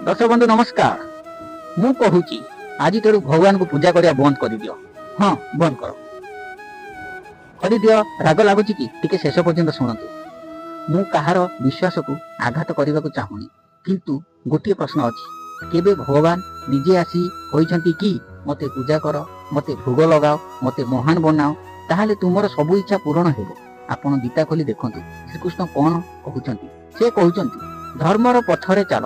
ଦର୍ଶକ ବନ୍ଧୁ, ନମସ୍କାର। ମୁଁ କହୁଛି, ଆଜିଠାରୁ ଭଗବାନଙ୍କୁ ପୂଜା କରିବା ବନ୍ଦ କରିଦିଅ। ହଁ, ବନ୍ଦ କର, କରିଦିଅ। ରାଗ ଲାଗୁଛି କି? ଟିକେ ଶେଷ ପର୍ଯ୍ୟନ୍ତ ଶୁଣନ୍ତୁ। ମୁଁ କାହାର ବିଶ୍ୱାସକୁ ଆଘାତ କରିବାକୁ ଚାହୁଁନି, କିନ୍ତୁ ଗୋଟିଏ ପ୍ରଶ୍ନ ଅଛି। କେବେ ଭଗବାନ ନିଜେ ଆସି କହିଛନ୍ତି କି, ମତେ ପୂଜା କର, ମତେ ଭୋଗ ଲଗାଅ, ମତେ ମହାନ ବନାଅ, ତାହେଲେ ତୁମର ସବୁ ଇଚ୍ଛା ପୂରଣ ହେବ? ଆପଣ ଗୀତା ଖୋଲି ଦେଖନ୍ତୁ, ଶ୍ରୀକୃଷ୍ଣ କଣ କହୁଛନ୍ତି। ସେ କହୁଛନ୍ତି, ଧର୍ମର ପଥରେ ଚାଲ,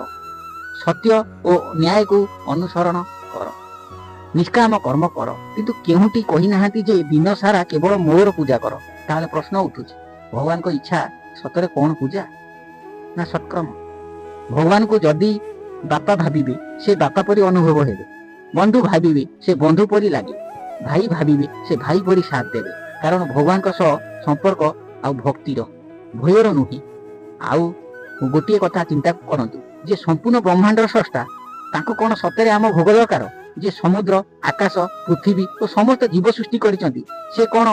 ସତ୍ୟ ଓ ନ୍ୟାୟକୁ ଅନୁସରଣ କର, ନିଷ୍କାମ କର୍ମ କର। କିନ୍ତୁ କେଉଁଠି କହିନାହାନ୍ତି ଯେ ଦିନ ସାରା କେବଳ ମୋର ପୂଜା କର। ତାହେଲେ ପ୍ରଶ୍ନ ଉଠୁଛି, ଭଗବାନଙ୍କ ଇଚ୍ଛା ସତରେ କଣ? ପୂଜା ନା ସତ୍କର୍ମ? ଭଗବାନଙ୍କୁ ଯଦି ବାପା ଭାବିବେ, ସେ ବାପା ପରି ଅନୁଭବ ହେବେ। ବନ୍ଧୁ ଭାବିବେ, ସେ ବନ୍ଧୁ ପରି ଲାଗେ। ଭାଇ ଭାବିବେ, ସେ ଭାଇ ପରି ସାଥ ଦେବେ। କାରଣ ଭଗବାନଙ୍କ ସହ ସମ୍ପର୍କ ଆଉ ଭକ୍ତିର, ଭୟର ନୁହେଁ। ଆଉ ଗୋଟିଏ କଥା ଚିନ୍ତା କରନ୍ତୁ ଯେ ସମ୍ପୂର୍ଣ୍ଣ ବ୍ରହ୍ମାଣ୍ଡର ସ୍ରଷ୍ଟା, ତାଙ୍କୁ କଣ ସତରେ ଆମ ଭୋଗ ଦରକାର? ଯେ ସମୁଦ୍ର, ଆକାଶ, ପୃଥିବୀ ଓ ସମସ୍ତ ଜୀବ ସୃଷ୍ଟି କରିଛନ୍ତି, ସେ କଣ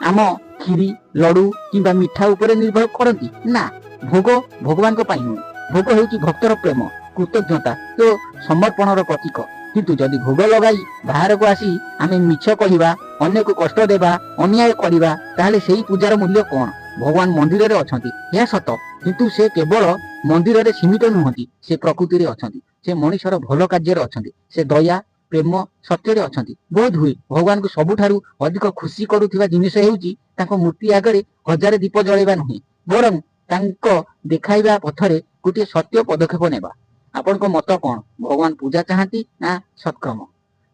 ଆମ କ୍ଷୀରି, ଲଡୁ କିମ୍ବା ମିଠା ଉପରେ ନିର୍ଭର କରନ୍ତି? ନା, ଭୋଗ ଭଗବାନଙ୍କ ପାଇଁ ନୁହେଁ। ଭୋଗ ହେଉଛି ଭକ୍ତର ପ୍ରେମ, କୃତଜ୍ଞତା ଓ ସମର୍ପଣର ପ୍ରତୀକ। କିନ୍ତୁ ଯଦି ଭୋଗ ଲଗାଇ ବାହାରକୁ ଆସି ଆମେ ମିଛ କହିବା, ଅନ୍ୟକୁ କଷ୍ଟ ଦେବା, ଅନ୍ୟାୟ କରିବା, ତାହେଲେ ସେଇ ପୂଜାର ମୂଲ୍ୟ କଣ? ଭଗବାନ ମନ୍ଦିରରେ ଅଛନ୍ତି, ଏହା ସତ। କିନ୍ତୁ ସେ କେବଳ ମନ୍ଦିରରେ ସୀମିତ ନୁହନ୍ତି। ସେ ପ୍ରକୃତିରେ ଅଛନ୍ତି, ସେ ମଣିଷର ଭଲ କାର୍ଯ୍ୟରେ ଅଛନ୍ତି, ସେ ଦୟା, ପ୍ରେମ, ସତ୍ୟରେ ଅଛନ୍ତି। ବୋଧ ହୁଏ ଭଗବାନଙ୍କୁ ସବୁଠାରୁ ଅଧିକ ଖୁସି କରୁଥିବା ଜିନିଷ ହେଉଛି ତାଙ୍କ ମୂର୍ତ୍ତି ଆଗରେ ହଜାରେ ଦୀପ ଜଳେଇବା ନୁହେଁ, ବରଂ ତାଙ୍କ ଦେଖାଇବା ପଥରେ ଗୋଟିଏ ସତ୍ୟ ପଦକ୍ଷେପ ନେବା। ଆପଣଙ୍କ ମତ କଣ? ଭଗବାନ ପୂଜା ଚାହାନ୍ତି ନା ସତ୍କର୍ମ?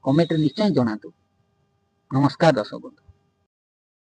କମେଣ୍ଟରେ ନିଶ୍ଚୟ ଜଣାନ୍ତୁ। ନମସ୍କାର ଦର୍ଶକ ବନ୍ଧୁ।